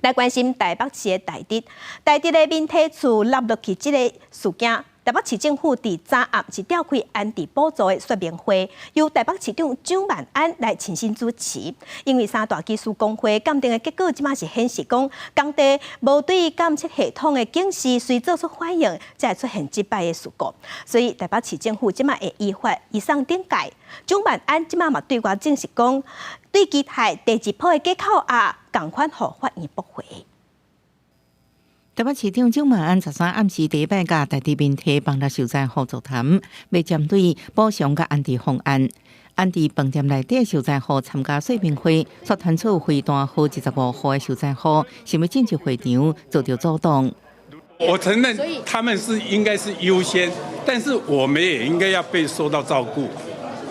來關心台北市的大直，大直的民體厝落落去這個事件，台北市政府佇昨暗是召開安置補助的說明會，由台北市長蔣萬安來親身主持。因為三大機師公會鑑定的結果，這馬是顯示講工地無對監測系統的警示隨做出反應，才會出現這擺的事故。所以台北市政府這馬會依法移送懲戒。蔣萬安這馬嘛對外證實講，對基泰第二波的假扣押，仝款予法院駁回。台北市長蔣萬安13暗時第一擺佮大直民體房屋受災戶座談，欲針對補償佮安置方案。安置飯店內底受災戶參加說明會，煞傳出飛彈號25戶的受災戶，想欲進入會場遭著阻擋。我承認他們是應該是優先，但是我們也應該要被受到照顧，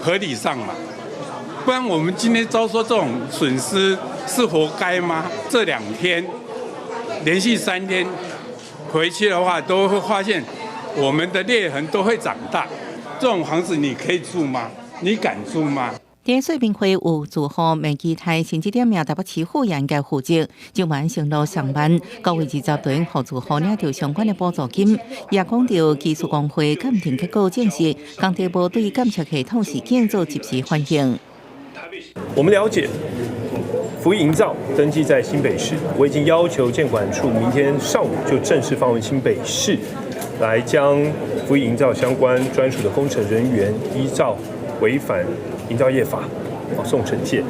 合理上嘛。不然我們今天遭受這種損失是活該嗎？這兩天連續3天回去的話，都會發現我們的裂痕都會長大。這種房子你可以住嗎？你敢住嗎？佇說明會有住戶罵基泰甚至點名台北市府應該負責，蔣萬安承諾上萬9月20日予住戶領著相關的補助金，也講著機師公會鑑定結果證實，工地無對監測系統事件做及時反應。我們了解，福義營造登記在新北市，我已經要求建管處明天上午就正式發文新北市，來將福義營造相關專屬的工程人員依照違反營造業法送懲戒。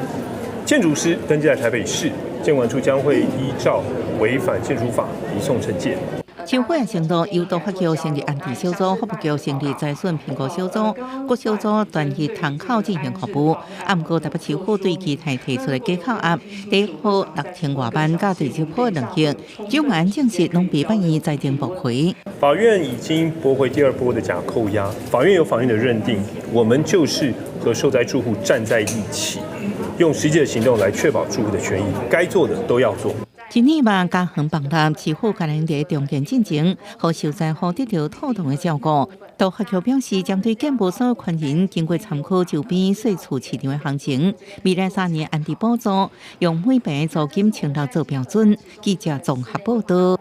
建築師登記在台北市，建管處將會依照違反建築法移送懲戒。市府也承諾由都發局成立安置小組，服務局成立災損評估小組，各小組專一窗口進行服務。啊，毋過台北市府對基泰提出的假扣押，第號6000外萬，佮第二波2億，蔣萬安證實攏被法院裁定駁回。法院已經駁回第二波的假扣押，法院有法院的認定，我們就是和受災住戶站在一起，用實際的行動來確保住戶的權益，該做的都要做。今年嘛，嘉園房塌，市府可能佇重建進前，予受災戶得著妥當的照顧。都發局表示，將對建物所有權人經過參考周邊稅厝市場的行情，未來3年安置補助用每坪租金16,000做標準。記者綜合報道。